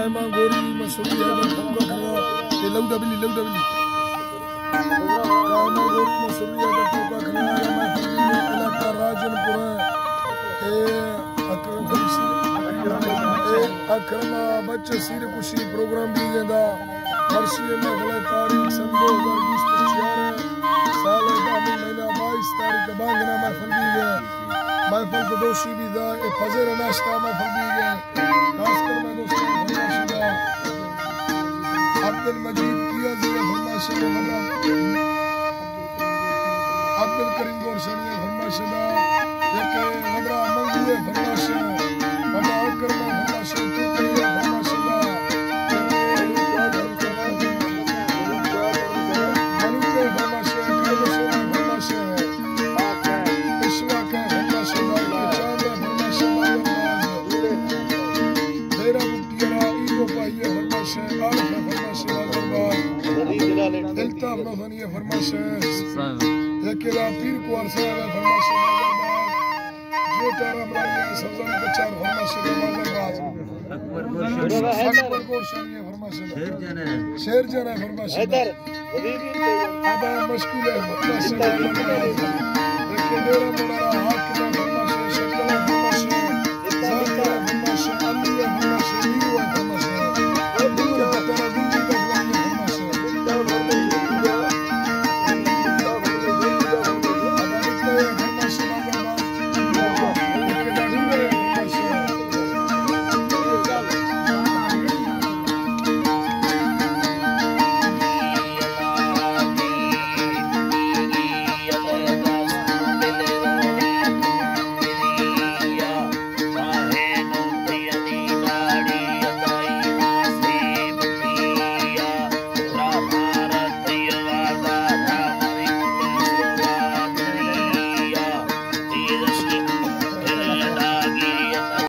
قائمہ گوری مسروی حیدر ٹوکا کھنا، اے لوڈا بلی، لوڈا بلی۔ قائمہ گوری مسروی حیدر ٹوکا کھنا، اے محفل بی علاقہ راجن پورا، اے اکرم، اے اکرم بچہ سیر کشی پروگرام بی گندا، مرشی محفل تاریخ سن دو ہزار بیست چیار، سال دہمی مہینہ بائیس تاریخ بانگنا محفل بی گئے۔ محفل کو دوشی بی دا، اے پذیر ناشتہ محفل بی گئے۔ خاص کر میں دوستاں فرمائش دا، عبدالمجید کیا زیر فرمائش دا، عبدالکریم گورشانی فرمائش دا، یک وڈرا منگوئے فرمائش، وڈرا اکرم فرمائش، ترکیہ فرمائش دا، منوچے فرمائش، کلمشے فرمائش، اشراق فرمائش دا، چاند فرمائش دا، دیرہ بگٹیارا ایگو پاہیے فرمائش، عارف فرمائش، نازر باز۔ الطاف نوزانی فرمائش۔ یکے دا پیر کوار صاحب فرمائش، نازر باز۔ جوتا رمرانی سبزم کچار فرمائش، نازر باز۔ اکبر گورشانی فرمائش۔ شیر جانا فرمائش۔ ادا مشکول ہے فرمائش، نازر باز۔ یکے دیرہ ملارا حاکم